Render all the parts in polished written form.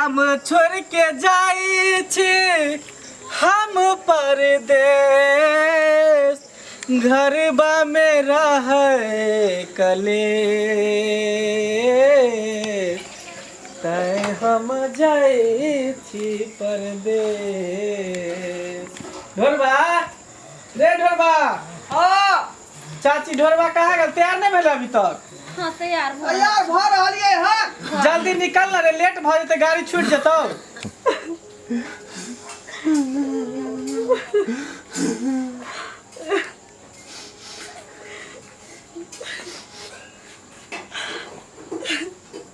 गाम छोड़ के जाइ छी हम परदेश, घरबा में रहै कलेश, तैं हम जाइ छी परदेश। ढोरबा रे ढोरबा, आ चाची ढोरबा कहाँ गेल? तैयार नहीं भेल अभी तक? हाँ, तैयार भऽ तैयार भऽ रहलियै हन। जल्दी निकल ना रे, लेट भऽ जेतै, गाड़ी छूट जेतौ।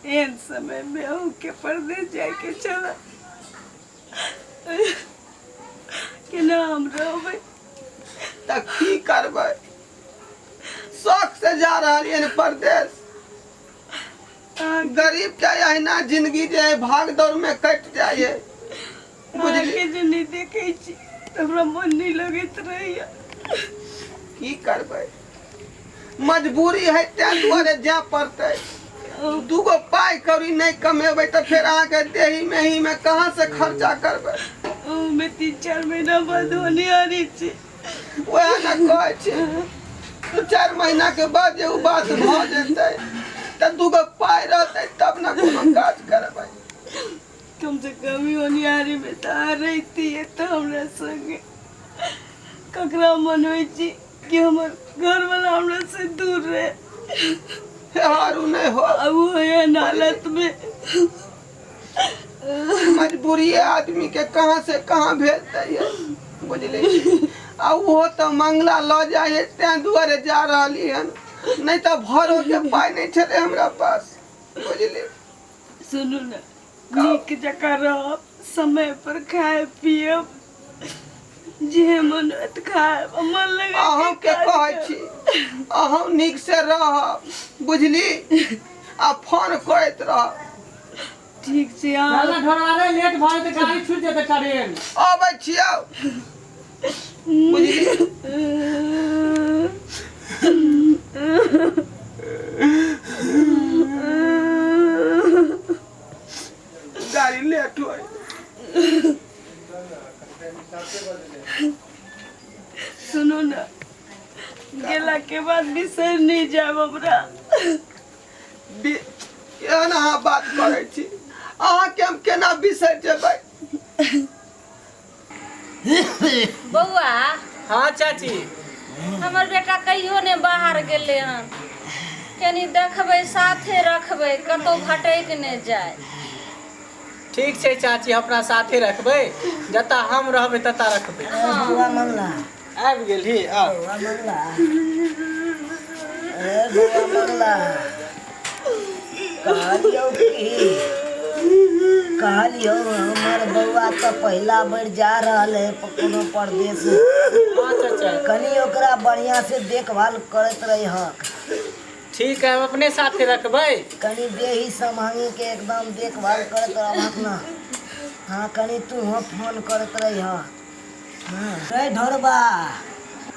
एहन समय में अहूँके परदेश जायके छल, केना हम रहबै? तऽ की करबै, शौक से जा रहलियै हन परदेश। गरीब के अहिना जिंदगी जे है भाग दौड़ में कटि जाइ है, बुझलियै? अहाँके जे नहि देखै छी तऽ हमरा मन नहि लगैत रहैया। की करबै, मजबूरी है, तें दुआरे जाय पड़तै। दूगो पाइ कौड़ी नहि कमेबै तऽ फेर अहाँके देही मेही में कहाँ से खर्चा करबै? ओहिमे 3-4 महीना बाद होनिहारी छी। वएह ने कहै छी, 2-4 महीना के बाद जे ओ बात भऽ जेतै तऽ दूगो पाइ रहतै तब ने कोनो काज करबै। कम से कम ई होनिहारी में तऽ अहाँ रहितियै तऽ हमरा संगे। ककरा मन होइ छी कि हमर घरवाला हमरा से दूर रहे? हारू नहि हो। आ वो एहन हालत में। मजबूरी आदमी के कहाँ से कहाँ भेजते है, बुझली? आ ओहो तऽ मंगला लऽ जाइ है तें दुआरे जा रहली हन, नहि तऽ भरो के पाइ नहि छलै हमरा पास, बुझली? सुनू ने, नीक जकाँ रहब, समय पर खायब पियब, जे मन होत खायब आ मन लगा के अहूँके काज कहै करब। छी, अहूँ नीक से रहब, बुझली? आ फोन करैत रहब। ठीक छै। अहाँ चल ना ढोरवा रे, लेट भऽ जेतै, गाड़ी छूटि जेतै ट्रेन। अबै छियौ, बुझली? गाड़ी लेट होइ। सुनू ने, गेला के बाद बिसरि नहि जायब हमरा। एहन अहाँ बात करै छी, अहाँके हम केना बिसरि जेबै? बौआ। हाँ चाची। हमर बेटा कहियो ने बाहर गेलै हन, कनि देखबै, साथे रखबै, कतहु भटकि नहि जाय। ठीक छै चाची, अपना साथे रखबै, जतऽ हम रहबै ततऽ रखबै। बौआ मंगला। आबि गेलही? आ बौआ मंगला, ए बौआ मंगला, कहलियौ की, कहलियौ हमर बौआ तऽ पहिला बेर जा रहल है कोनो परदेश। हाँ चाचा। कनि ओकरा बढ़िया से देखभाल करैत रहिहक। ठीक है, हम अपने साथे रखबै। कनि देही सम्हांगी के एकदम देखभाल करैत रहबहक ने। हाँ, कनि तूहो फोन करैत रहिहक। हाँ रे ढोरबा,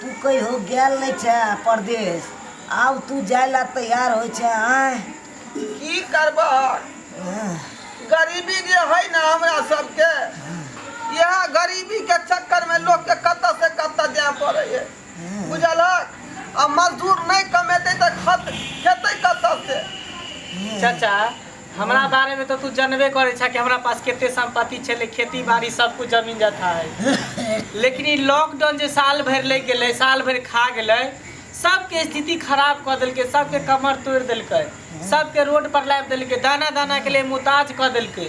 तू कहियो गेल नहि छै परदेश, आब तू जाय ला तैयार होइ छै? आँय, की करबह, गरीबी जे है ने हमरा सबके, इएह गरीबी के चक्कर में लोग के कतऽ से कतऽ जाय पड़े है, बुझलक? आ मजदूर नहि कमेतै तऽ खत खेतै कतऽ से? चाचा, हमरा बारे में तो तू जानबे करे छा कि हमरा पास कते संपत्ति छलै, खेती बाड़ी सब कुछ, जमीन जथा है, लेकिन ई लॉकडाउन जे साल भरि लागि गेलै, साल भरि खा गेलै, सबके स्थिति खराब कऽ देलकै, सबके कमर तोड़ि देलकै, सबके रोड पर लाबि देलकै, दाना दाना के लिए मुताज कऽ देलकै।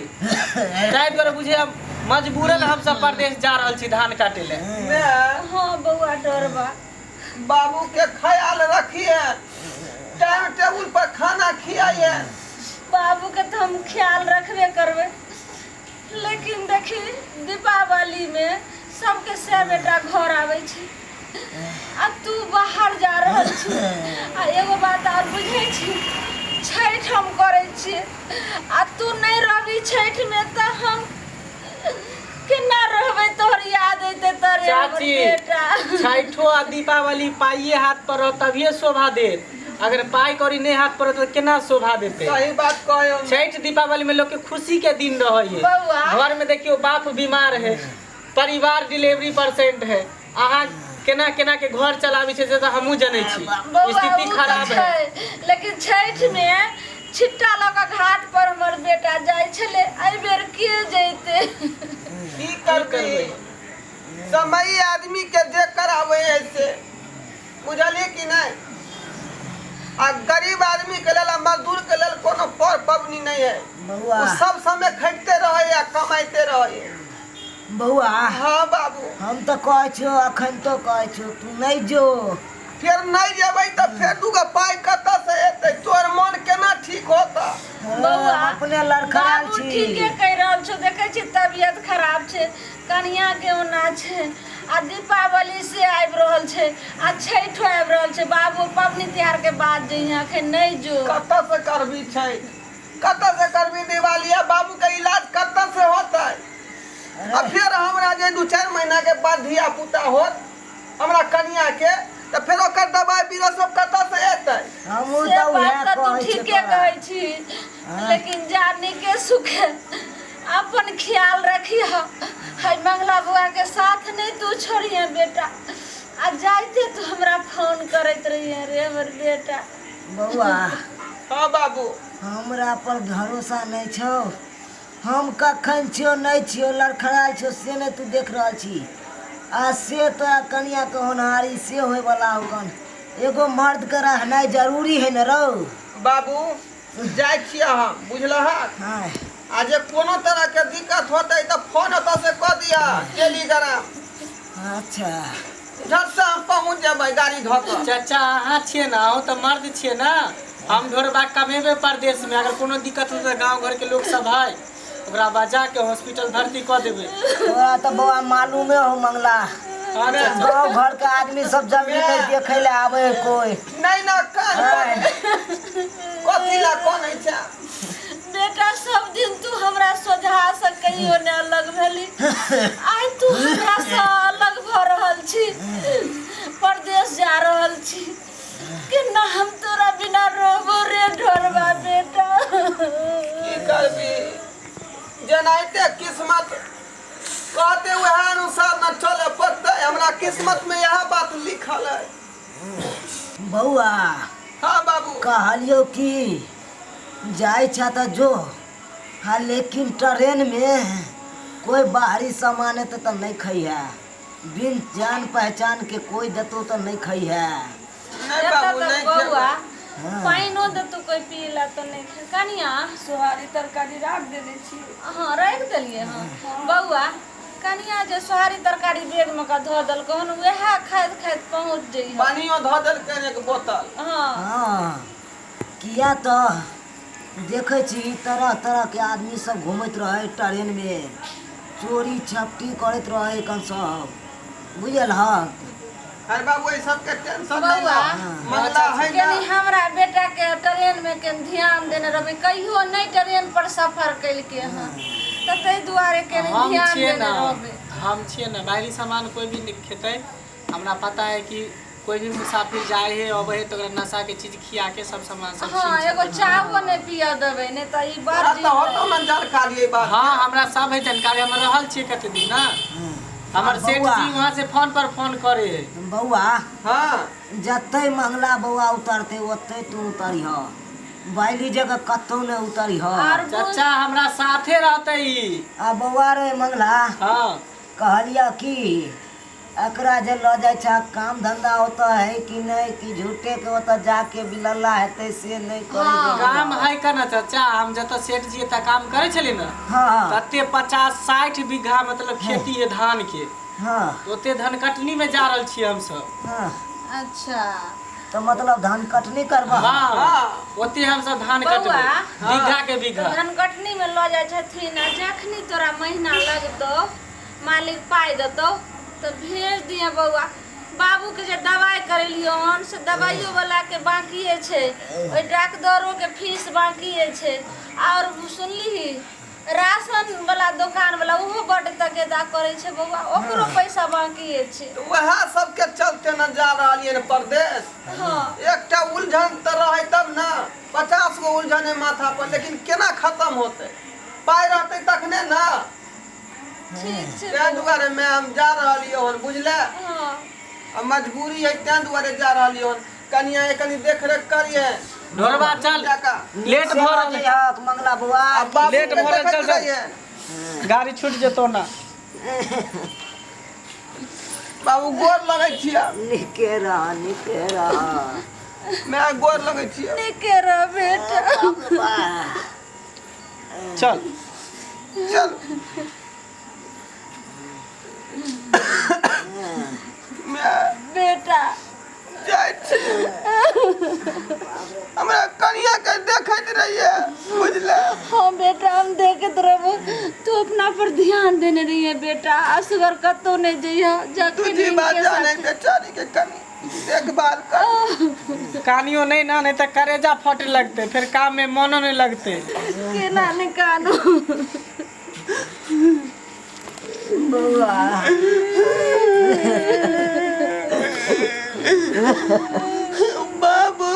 ताहि दुआरे बुझे हम मजबूरन हमसब परदेश जा रहल छी धान काटे ले। मैं हाँ बौआ डरबा, बाबू के ख्याल रखिए, टाइम टेबुल पर खाना खियाइए। बाबू के तऽ हम ख्याल रखबे करबै, लेकिन देखी, दीपावली में सबके से बेटा घर आबै छै आ तू बाहर जा रहल छी। आ एगो बात आर बुझै छी, छठि हम करै छियै आ तू नहि रहबी छठि में तऽ हम केना रहबै? तोहर याद अयतै तोरे हमर चाची, बेटा। छठो आ दीपावली पाइये हाथ पर रह तभिए शोभा देत। अगर पाई कौड़ी नहि हाथ पड़त तऽ केना शोभा देतै? सही बात कहियो। छठि दीपावली में लोग के खुशी के दिन रहे है। बौआ। घर में देखियो बाप बीमार है, परिवार डिलीवरी परसेंट है, अहाँ केना केना के घर चलाबै छै से तऽ हमहूँ जनै छी। बौआ स्थिति उ तऽ खराब है। छै, लेकिन छठि में छिट्टा लऽ कऽ घाट पर हमर बेटा जाइ छलै, एहि बेर के जैते? की करबै, समय आदमी के जे कराबै है से, बुझलियै कि नहि? आ गरीब आदमी के लेल आ मजदूर के लेल कोनो पर पबनी नहीं है। बौआ, ओ सब समय खटते रहे आ कमाइते रहे। बौआ। हाँ बाबू। हम तऽ कहै छियौ, अखन तो कहै छियौ, तू नहि जो। फेर नहीं जेबै तऽ फेर दूगो पाइ कतऽ से एतै? तोहर मन केना ठीक होता? बौआ, हम अपने लड़खड़ायल बाबू छी। ठीके कहि रहल छौ। देखै छी तबियत खराब छै कनिया के, ओना छै आ दीपावली से आबि रहल छै आ छठो आबि रहल छै। बाबू, पबनी तिहार के बाद जइहे, अखन नहि जो। कतऽ से करबी छठि, कतऽ से करबी दिवाली, आ बाबू के इलाज कतऽ से होतै? आ फेर हमरा जे 2-4 महीना के बाद धिया पुता होत हमरा कनिया के, तऽ फेर ओकर दबाइ बीरो सब कतऽ से एतै? हमहूँ से तऽ उएह बात तऽ तू कहै छियौ ठीके तोरा। कहै छी, लेकिन जा नीके सुखे अपन ख्याल रखिह। है मंगला बुआ के साथ नहीं तू छोड़िहे बेटा, आ जाइते तू हमरा फोन करैत रहिहे रे हमर बेटा। बौआ। हाँ बाबू। हमरा पर भरोसा नहि छौ? हम कखन छियौ नहि छियौ, लड़खड़ायल छियौ से नहि तू देख रहल छी? आ से तोरा कनियाके होनहारी से होयवला होकन। एगो मर्दके रहनाइ जरूरी है ने रौ। बाबू, जाइ छियै हम, बुझलहक? हाँ। आ जे कोनो तरह के दिक्कत होतै तऽ फोन ओतऽ से कऽ दिअ टेलीग्राम। अच्छा। झट से हम पहुँच जेबै गाड़ी धऽ कऽ। चाचा, अहाँ छियै ने, अहूँ तऽ मर्द छियै ने। हम ढोरबा कमेबै परदेश में, अगर कोनो दिक्कत होतै तऽ गाँव घर के लोग सब है, ओकरा बजा के हॉस्पिटल भर्ती कऽ देबै। तोरा तऽ बौआ मालूमे हो मंगला, हाँ चाचा। गाँव घर के आदमी सब जल्दी नहीं देखे ले आवे है कोई। नहीं ना, कान आँय। कथी ला कनै छै? बेटा, सब दिन तू हमरा सोझा से कहियो ने अलग भेली, आइ तू हमरा से अलग भऽ रहल छी, परदेश जा रहल छी। केना हम तोरा बिना रहबो रे ढोरबा बेटा? की करबी, जेनाहिते किस्मत कहते वएह अनुसार न चले पड़तै। हमरा किस्मत में यह बात लिखल है। बौआ। हाँ बाबू। कहलियौ कि जाइ छ तऽ जो, हाँ, लेकिन ट्रेन में कोई बाहरी सामान हेतै तऽ नहीं खइहे। बिन जान पहचान के कोई देतो तऽ नहीं खइहे। नहीं एतऽ बाबू, तऽ नहीं बौआ खेबै। पानिओ देतौ कोई पी ला तऽ नहि खा। कनिया, सोहारी तरकारी राख देने छी। हाँ, राखि देलियै। हँ बौआ, कनिया जे सोहारी तरकारी बैग में कऽ धऽ देलकौ हन, वएह खाइत खाइत पहुँच जइहे। पानियो धऽ देलकै एक बोतल। हाँ। हाँ, किया तऽ देखै छी तरह तरहके आदमी सब घूमैत रहै ट्रेनमे, चोरी छपटी करैत रहै कन सब, बुझल हक? अरे बाबू, ई सबके टेंशन नहीं बौआ, ला। मंगला है ना। कनि हमरा बेटा के ट्रेन में कनि ध्यान देने रहबै। कहियो नहि ट्रेन पर सफर केलकै हन, तऽ ताहि दुआरे कनि हम ध्यान छियै देने ने रहबै। हम छियै ने, बाहरी सामान कोई भी नहीं खेतै। हमरा पता है कि कोई भी मुसाफिर जाए है अबै है तऽ ओकरा नशा के चीज खिया के सब सामान सब हाँ, छीन एगो सकै। चाहो नहि पियऽ देबै, नहि तऽ ई बड़ तोरा तऽ होतो ने जानकारी एहि बात। हाँ, हमरा सब है जानकारी। हम रहल छियै कते दिन ना, हमर सेठ बौआ। जी वहाँ से फोन पर फोन करे है। बौआ। हाँ। जतै मंगला बौआ उतरतै ओतै तू उतरिह, बाइली जगह कतौ नहि उतरिह। आर चाचा, हमरा साथे रहतै ई। आ बौआ रे मंगला। हाँ। कहलियह कि एकरा जे लऽ जाइ छ, काम धंधा ओतऽ है कि नहि, कि झूठे के ओतऽ जाके बिलल्ला हेतै से नहि करै हाँ। काम है का ना चाचा, हम जतऽ सेठ जी एतऽ काम करै छलियै ने, तते 50-60 बीघा मतलब खेती है धान के। ओते धान कटनी में जा रहल छियै हमसब। अच्छा। तऽ मतलब धान कटनी करबह? हाँ। हाँ। ओते हमसब धान बौआ। कटबै बीघा के बीघा। तऽ धान कटनी में लऽ जाइ छथिन, आ जखनी तोरा महीना लगतौ, मालिक पाइ देतौ तऽ भेज दिहे बौआ। बाबूके जे दवाइ करेलियौ हन से दवाइयो वाला के बाकिए छै, ओहि डाकदरो के फीस बाकिए छै। आओर सुनलीही, राशन वाला दोकान वाला ओहो बड्ड तकेदा करै छै बौआ, ओकरो पैसा बाकिए छै। तऽ उएह सबके चलते न जा रहलियै ने परदेश। हाँ। एकटा उलझन तऽ टेंशन है माथा पर, लेकिन केना खत्म होतै? पाइ रहतै तखने ना। ठीक छै। तें दुआरे मैं हम जा रहलियै हन, बुझले? हाँ। आ मजबूरी है तें दुआरे जा रहलियै हन। कनिया ये कनी देख रेख करिए। ढोरबा चल, जाका लेट भऽ रहल है। हक मंगला बुआ। आ बाबू लेट के भऽ रहल, देखैत चल, चल। रहिए। गाड़ी छूट जेतौ ना। बाबू गोर लगै छियै। नीके रह, नीके रह। मैं गोर लगै छियै। नीके रह बेटा। चल चल मैं बेटा जाइ छी, हमरा कनिया के देखैत रहिए, बुझले? हाँ बेटा, हम देखत रहबो। तू अपना पर ध्यान देने रहिए बेटा, असगर कतौ नहीं जइहा। तू जखन जी बात इनके जाने साथे। बेचारी के कनी देखभाल कर। कानियो नहीं ना, नहीं तो करेजा फटे लगते, फिर काम में मनो नहीं लगते। केना नहीं कानू। बौआ बाबू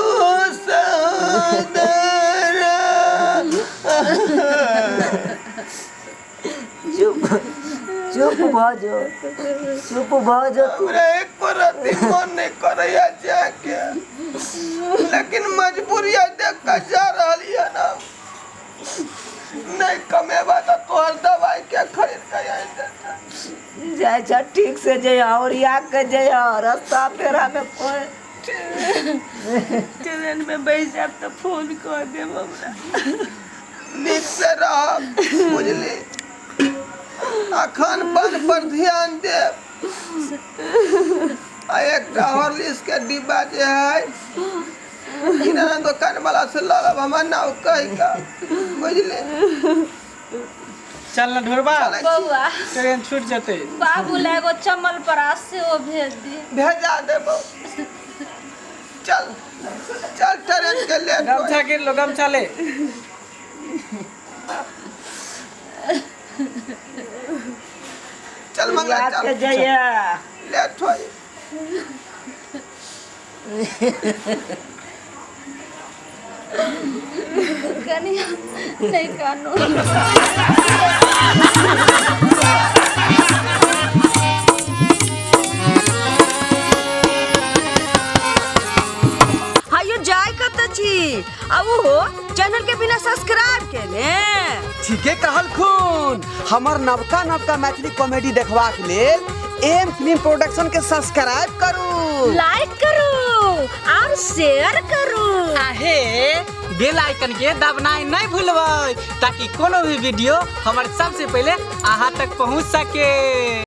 सदर। चुप चुप भऽ जो, चुप भऽ जो तू। हमरा एको रत्ती मन नहीं करैया जाके, लेकिन मजबूरी देख के जा रहली है ना। नहीं कमेबा तो तोहर दवाई के खरीद के आनि देतै। जाइ छ ठीक से जइह, ओरिया के जइह, रास्ता पेरा में कोई। ट्रेन में बैठ जाब तऽ फोन कऽ देब हमरा। नीक से रहब, बुझली? आ खान पान पर ध्यान देब। आ एकटा हॉर्लिक्स के डिब्बा जे है किराना दुकान वाला से लऽ लेब, हमर नाम कहि कऽ, बुझली? चल ना ढोरबा। चलै छी। बौआ, ट्रेन छूट जेतै। बाबू ला एगो चमल परास सेहो भेज दी। भेजा देबो। चल चल, ट्रेन के लेट होई। गमछा गिर लो, गमछा ले। चल मंगला। ओरिया चल के जइह। लेट होई। कनिया नहीं कानू। हायो जाय कतऽ छी आ ओहो चैनल के बिना सब्सक्राइब केने? ठीके कहलखुन। हमर नवका नवका मैथिली कॉमेडी देखबाक लेल एम फिल्म प्रोडक्शन के सब्सक्राइब करू, लाइक करू और शेयर करू। आहे बेल आइकन के दबनाइ नहीं भूलबै, ताकि कोनो भी वीडियो हमर सबसे पहले अहाँ तक पहुँच सके।